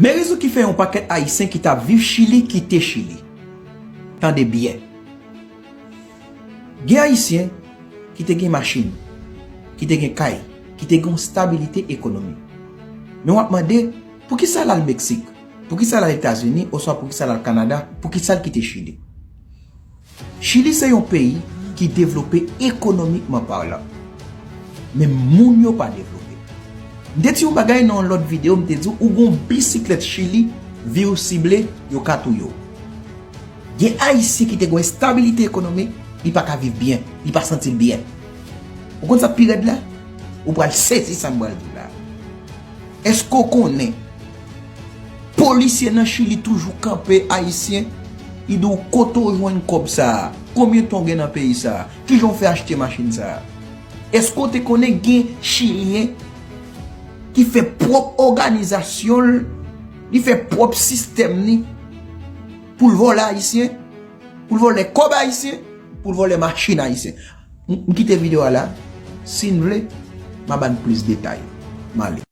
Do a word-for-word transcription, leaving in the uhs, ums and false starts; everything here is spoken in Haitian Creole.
Men rezon ki fè yon pakèt Ayisyen ki t ap viv Chili kite Chili. Tande byen. Gen Ayisyen ki te gen machin, ki te gen kay, ki te gen yon stabilite ekonomik. Men w ap mande, poukisa l al Meksik? Poukisa l al Etazini? Oswa poukisa l al Kanada? Poukisa l kite Chili? Chili se yon peyi ki devlope ekonomikman palan. Men moun yo pa devlope. M te di yon bagay nan yon lòt videyo, m te di w, ou gon bisiklèt Chili, vi w sible, yo ka touye w. Gen Ayisyen ki te gon estabilite ekonomik, li pa ka viv byen, li pa santi l byen. Ou konn sa k pi rèd la? Ou pral sezi sa m pral di w la. Èske w konnen polisye nan Chili toujou kanpe Ayisyen? Li di w, kote w jwenn kòb sa a? Konbyen tan w gen nan peyi sa a? Kijan w fè achte machin sa a? Èske w te konnen gen Chilyen ki fè pwòp òganizasyon l, li fè pwòp sistèm li pou l vòlè Ayisyen, pou l vòlè kòb Ayisyen, pou l vòlè machin Ayisyen? M m kite videyo a la. Si n vle, m a ba n plis detay. M ale.